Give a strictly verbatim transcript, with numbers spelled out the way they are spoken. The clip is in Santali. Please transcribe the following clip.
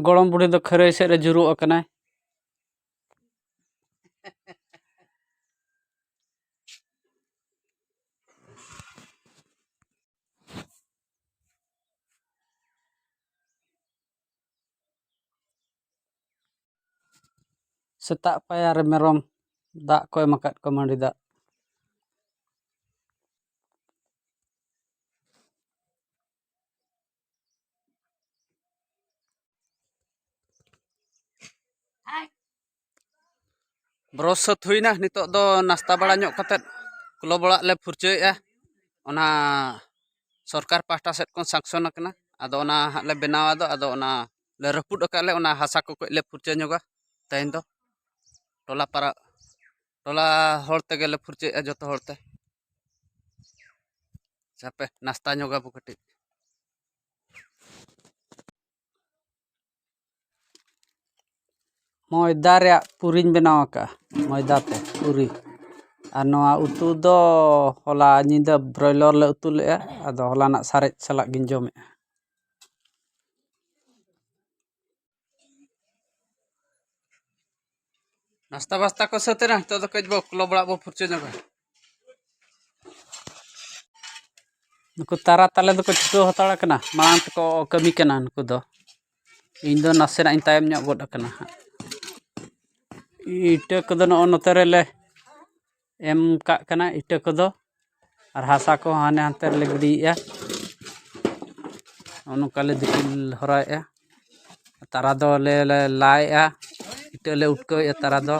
ᱜᱚᱲᱚᱢ ᱵᱩᱰᱷᱤ ᱫᱚ ᱠᱷᱟᱹᱨᱟᱹᱭ ᱥᱮᱫ ᱨᱮ ᱡᱩᱨᱩᱜ ᱟᱠᱟᱱᱟᱭ᱾ ᱥᱮᱛᱟᱜ ᱯᱟᱭᱟᱨ ᱨᱮ ᱢᱮᱨᱚᱢ ᱫᱟᱜ ᱠᱚ ᱮᱢ ᱟᱠᱟᱫ ᱠᱚᱣᱟ, ᱢᱟᱹᱰᱤ ᱫᱟᱜ᱾ ᱵᱨᱚᱥ ᱥᱟᱹᱛ ᱦᱩᱭᱱᱟ, ᱱᱤᱛᱚᱜ ᱫᱚ ᱱᱟᱥᱛᱟ ᱵᱟᱲᱟ ᱧᱚᱜ ᱠᱟᱛᱮᱫ ᱠᱞᱚᱵᱽ ᱚᱲᱟᱜ ᱞᱮ ᱯᱷᱩᱨᱪᱟᱹᱭᱮᱫᱼᱟ᱾ ᱚᱱᱟ ᱥᱚᱨᱠᱟᱨ ᱯᱟᱦᱴᱟ ᱥᱮᱫ ᱠᱷᱚᱱ ᱥᱟᱝᱥᱚᱱ ᱟᱠᱟᱱᱟ, ᱟᱫᱚ ᱚᱱᱟ ᱦᱟᱸᱜ ᱞᱮ ᱵᱮᱱᱟᱣᱟ᱾ ᱟᱫᱚ ᱟᱫᱚ ᱚᱱᱟ ᱞᱮ ᱨᱟᱹᱯᱩᱫ ᱟᱠᱟᱫ ᱞᱮ, ᱚᱱᱟ ᱦᱟᱥᱟ ᱠᱚ ᱠᱟᱹᱡ ᱞᱮ ᱯᱷᱩᱨᱪᱟᱹ ᱧᱚᱜᱟ ᱛᱮᱦᱮᱧ ᱫᱚ᱾ ᱴᱚᱞᱟ ᱯᱟᱨᱟ, ᱴᱚᱞᱟ ᱦᱚᱲ ᱛᱮᱜᱮ ᱞᱮ ᱯᱷᱩᱨᱪᱟᱹᱭᱮᱫᱼᱟ, ᱡᱚᱛᱚ ᱦᱚᱲ ᱛᱮ᱾ ᱦᱟᱯᱮ ᱱᱟᱥᱛᱟ ᱧᱚᱜᱟᱵᱚ ᱠᱟᱹᱴᱤᱡ᱾ ᱢᱚᱭᱫᱟ ᱨᱮᱭᱟᱜ ᱯᱩᱨᱤᱧ ᱵᱮᱱᱟᱣ ᱟᱠᱟᱫᱼᱟ, ᱢᱚᱭᱫᱟ ᱛᱮ ᱯᱩᱨᱤ᱾ ᱟᱨ ᱱᱚᱣᱟ ᱩᱛᱩ ᱫᱚ ᱦᱚᱞᱟ ᱧᱤᱫᱟᱹ ᱵᱨᱚᱭᱞᱟᱨ ᱞᱮ ᱩᱛᱩ ᱞᱮᱫᱼᱟ, ᱟᱫᱚ ᱦᱚᱞᱟᱱᱟᱜ ᱥᱟᱨᱮᱡ ᱥᱟᱞᱟᱜ ᱜᱤᱧ ᱡᱚᱢᱮᱫᱼᱟ᱾ ᱱᱟᱥᱛᱟ ᱵᱟᱥᱛᱟ ᱠᱚ ᱥᱟᱹᱛ ᱮᱱᱟ, ᱱᱤᱛᱚᱜ ᱫᱚ ᱠᱟᱹᱡ ᱵᱚ ᱠᱞᱚᱵᱽ ᱚᱲᱟᱜ ᱵᱚ ᱯᱷᱩᱨᱪᱟᱹ ᱧᱚᱜᱟ᱾ ᱱᱩᱠᱩ ᱛᱟᱨᱟ ᱛᱟᱞᱮ ᱫᱚᱠᱚ ᱪᱷᱩᱴᱟᱹᱣ ᱦᱟᱛᱟᱲ ᱟᱠᱟᱱᱟ, ᱢᱟᱲᱟᱝ ᱛᱮᱠᱚ ᱠᱟᱹᱢᱤ ᱠᱟᱱᱟ ᱱᱩᱠᱩ ᱫᱚ᱾ ᱤᱧ ᱫᱚ ᱱᱟᱥᱮᱱᱟᱜ ᱤᱧ ᱛᱟᱭᱚᱢ ᱧᱚᱜ ᱜᱚᱫ ᱟᱠᱟᱱᱟ ᱦᱟᱸᱜ᱾ ᱤᱴᱟᱹ ᱠᱚᱫᱚ ᱱᱚᱜᱼᱚ ᱱᱚᱛᱮ ᱨᱮᱞᱮ ᱮᱢ ᱠᱟᱜ ᱠᱟᱱᱟ, ᱤᱴᱟᱹ ᱠᱚᱫᱚ, ᱟᱨ ᱦᱟᱥᱟ ᱠᱚ ᱦᱟᱱᱮ ᱦᱟᱱᱛᱮ ᱨᱮᱞᱮ ᱜᱤᱰᱤᱭᱮᱫᱼᱟ᱾ ᱱᱚᱜᱼᱚ ᱱᱚᱝᱠᱟ ᱞᱮ ᱫᱤᱯᱤᱞ ᱦᱚᱨᱟᱭᱮᱫᱼᱟ᱾ ᱛᱟᱨᱟ ᱫᱚᱞᱮ ᱞᱮ ᱞᱟᱭᱮᱫᱼᱟ, ᱤᱴᱟᱹ ᱞᱮ ᱩᱴᱠᱟᱹᱣᱮᱫᱼᱟ ᱛᱟᱨᱟ ᱫᱚ᱾